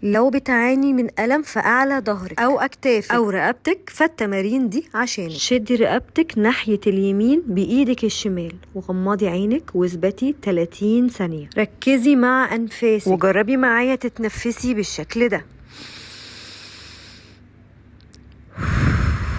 لو بتعاني من ألم في أعلى ظهرك أو أكتافك أو رقبتك فالتمارين دي عشانك. شدي رقبتك ناحية اليمين بإيدك الشمال وغمضي عينك واثبتي 30 ثانية. ركزي مع أنفاسك وجربي معايا تتنفسي بالشكل ده.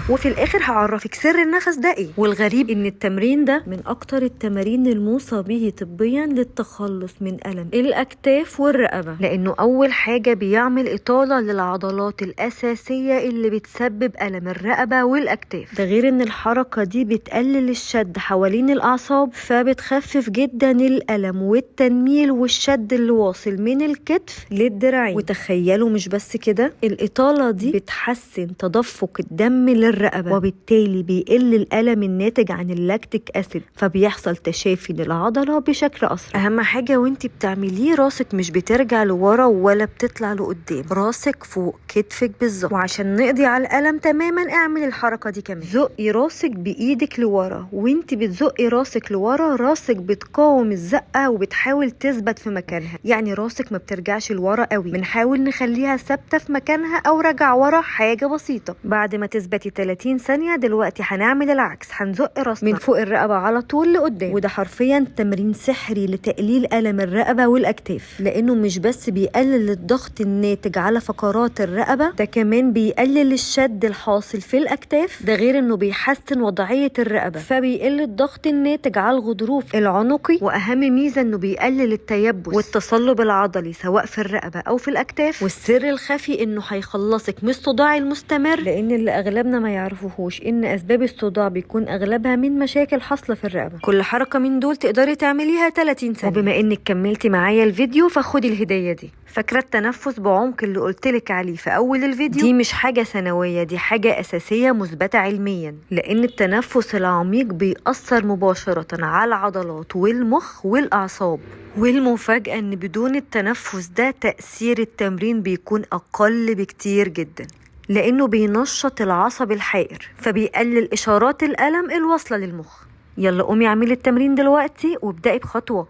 وفي الاخر هعرفك سر النفس ده ايه. والغريب ان التمرين ده من اكتر التمارين الموصى به طبيا للتخلص من الم الاكتاف والرقبة، لانه اول حاجة بيعمل اطاله للعضلات الاساسية اللي بتسبب الم الرقبة والاكتاف. ده غير ان الحركة دي بتقلل الشد حوالين الاعصاب، فبتخفف جدا الالم والتنميل والشد اللي واصل من الكتف للدراعين. وتخيلوا مش بس كده، الاطالة دي بتحسن تدفق الدم للرقبة، وبالتالي بيقل الألم الناتج عن ال lactic acid، فبيحصل تشافي للعضلة بشكل أسرع. أهم حاجة وانت بتعمليه راسك مش بترجع لورا ولا بتطلع لقدام، راسك فوق كتفك بالظبط. وعشان نقضي على الألم تماما اعمل الحركة دي كمان. زقي راسك بإيدك لورا، وانت بتزقي راسك لورا راسك بتقاوم الزقة وبتحاول تثبت في مكانها، يعني راسك ما بترجعش لورا قوي، بنحاول نخليها ثابتة في مكانها أو رجع ورا حاجة بسيطة. بعد ما تثبتي 30 ثانية دلوقتي هنعمل العكس، هنزق راسنا من فوق الرقبة على طول لقدام. وده حرفيا تمرين سحري لتقليل ألم الرقبة والأكتاف، لأنه مش بس بيقلل الضغط الناتج على فقرات الرقبة، ده كمان بيقلل الشد الحاصل في الأكتاف. ده غير انه بيحسن وضعية الرقبة فبيقل الضغط الناتج على الغضروف العنقي. وأهم ميزة انه بيقلل التيبس والتصلب العضلي سواء في الرقبة أو في الأكتاف. والسر الخفي انه هيخلصك من الصداع المستمر، لأن اللي أغلبنا ما يعرفوهوش ان اسباب الصداع بيكون اغلبها من مشاكل حاصله في الرقبة. كل حركة من دول تقدري تعمليها 30 ثانية. وبما انك كملتي معايا الفيديو فخدي الهدية دي. فاكره التنفس بعمق اللي قلتلك عليه في اول الفيديو؟ دي مش حاجة ثانوية، دي حاجة اساسية مثبتة علميا، لان التنفس العميق بيأثر مباشرة على العضلات والمخ والاعصاب. والمفاجاه ان بدون التنفس ده تأثير التمرين بيكون اقل بكتير جدا، لأنه بينشط العصب الحائر فبيقلل إشارات الألم الواصلة للمخ. يلا قومي اعملي التمرين دلوقتي وابدأي بخطوة.